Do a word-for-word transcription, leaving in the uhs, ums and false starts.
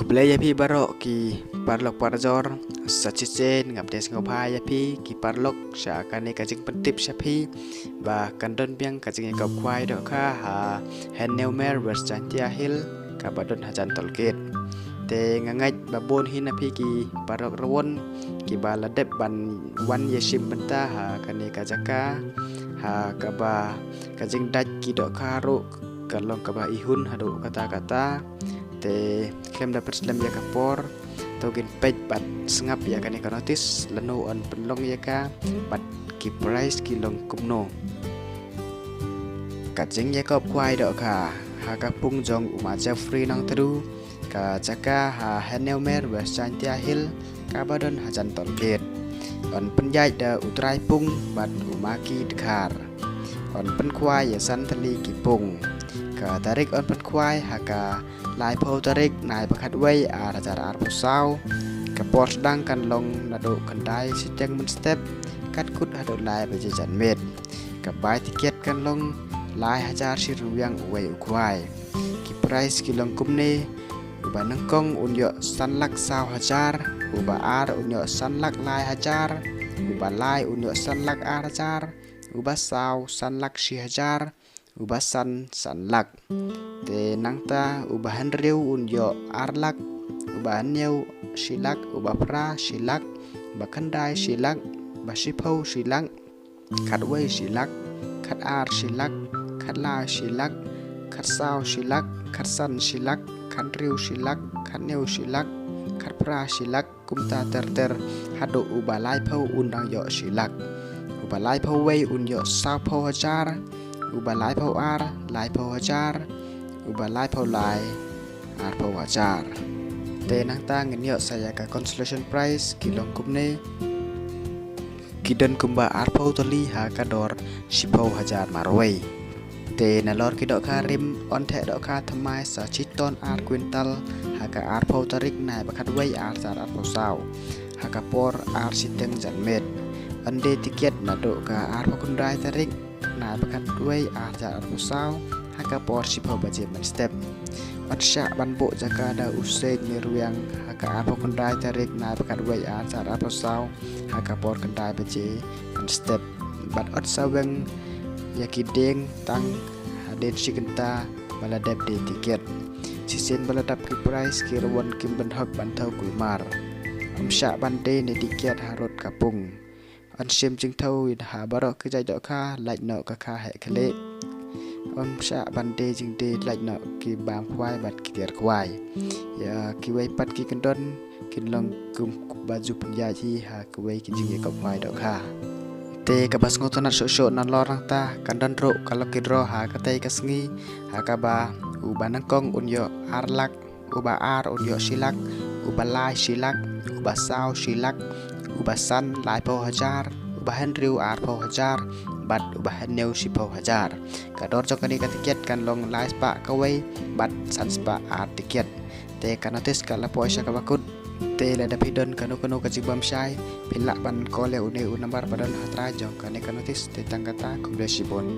Khublei ïa phi baroh ki paralok parajor. Sa shisien nga pdiang sngewbha ïa phi ki paralok sha kane ka jingpyntip sha phi ba kan don biang ka jingïakop khwai dohkha ha Hennieuwmeer, West Jaintia Hills, kaba don hajan Tollgate. Te nga ngeit ba bun hi na phi ki paralok rawon kiba la dep ban wan ïashim bynta ha kane ka jaka, ha kaba ka jingdait ki dohkha ruh ka long kaba ihun haduh katta katta. Te khlem da pynslem ïa ka por, to ngin peit bad sngap ïa kane ka notice, lano yn pynlong ïa ka bad ki price ki long kumno. Ka jingïakop khwai dohkha ha ka pung jong u Ma Jeffrey Nongtdu, ka jaka ha Hennieuwmeer, West Jaintia Hills, kaba don hajan Tollgate. Yn pynïaid da u trai pung bad u Ma Ki Dkhar. Yn pynkhwai ïa san tylli ki pung. Ka tarik yn pynkhwai ha ka laiphew tarik nai ba khatwei ar hajar arphew saw. Ka por sdang kan long naduh khyndai shiteng mynstep, katkut haduh lai baje janmiet. Ka bai tiket kan long lai hajar shi ryngwiang uwei u khwai. Ki price ki long kumne: uba nyngkong un ïoh san lak saw hajar, uba ar un ïoh san lak lai hajar, uba lai un ïoh san lak ar hajar, uba saw san lak shi hajar, uba san san lak. Te nangta uba hynriew un ïoh ar lak, uba hynñiew shi lak, uba phra shi lak, uba khyndai shi lak, uba shiphew shi lak, khatwei shi lak, khatar shi lak, khatlai shi lak, khatsaw shi lak, khatsan shi lak, khathynriew shi lak, khathynñiew shi lak, khatphra shi lak, kumta ter ter haduh uba laiphew un dang ïoh shi lak. Uba laiphew wei un ïoh sawphew hajar, uba laiphew ar laiphew hajar, uba laiphew lai arphew hajar. Te nangta ngin ïoh sa ïa ka consolation prize, ki long kumne: ki don kumba arphew tylli ha ka dor shiphew hajar marwei. Te nalor ki dohkha rim, yn theh dohkha thymmai sa shi ton ar kwintal ha ka arphew tarik nai ba khatwei ar hajar arphew saw, ha ka por ar shiteng janmiet. Yn die tiket naduh ka arphew khyndai tarik nai ba khatwei ar hajar arphew saw, ha ka por shiphew baje mynstep. Yn shah ban buh jaka da u Seng Nirwiang ha ka arphew khyndai tarik nai ba khatwei ar hajar arphew saw, ha ka por khyndai baje mynstep. Bad yn sa weng ïa ki dieng tang hadien shi kynta ba la dep die tiket. Shisien ba la dap ki prize, ki rawon kim don hok ban thew kulmar. Ym shah ban die ne tiket harud ka pung. Yn shim jingthew ïa ha baroh ki jait dohkha, lait noh ka kha heh khlieh. Ym shah ban die jingdie, lait noh ki bam khwai bad ki tiar khwai. Ïa kiwei pat ki kyndon kin long kum ba ju pynïaid hi ha kiwei ki jingïakop khwai dohkha. Te kaba sngewtynnat shuh shuh nalor nangta, kan don ruh ka lucky draw ha katei ka sngi, ha kaba uba nyngkong un ïoh ar lak, uba ar un ïoh shi lak, uba lai shi lak, uba saw shi lak, uba san laiphew hajar, uba hynriew arphew hajar, bad uba hynñiew shiphew hajar. Ka dor jong kane ka tiket kan long lai spah kawei bad san spah ar tiket. Te ka notice ka la poi sha kaba kut. Te lada phi don kano kano ka jingbymshai, phi lah ban call ïa une u number ba don ha trai jong kane ka notice. Te tang kata, khublei shibun.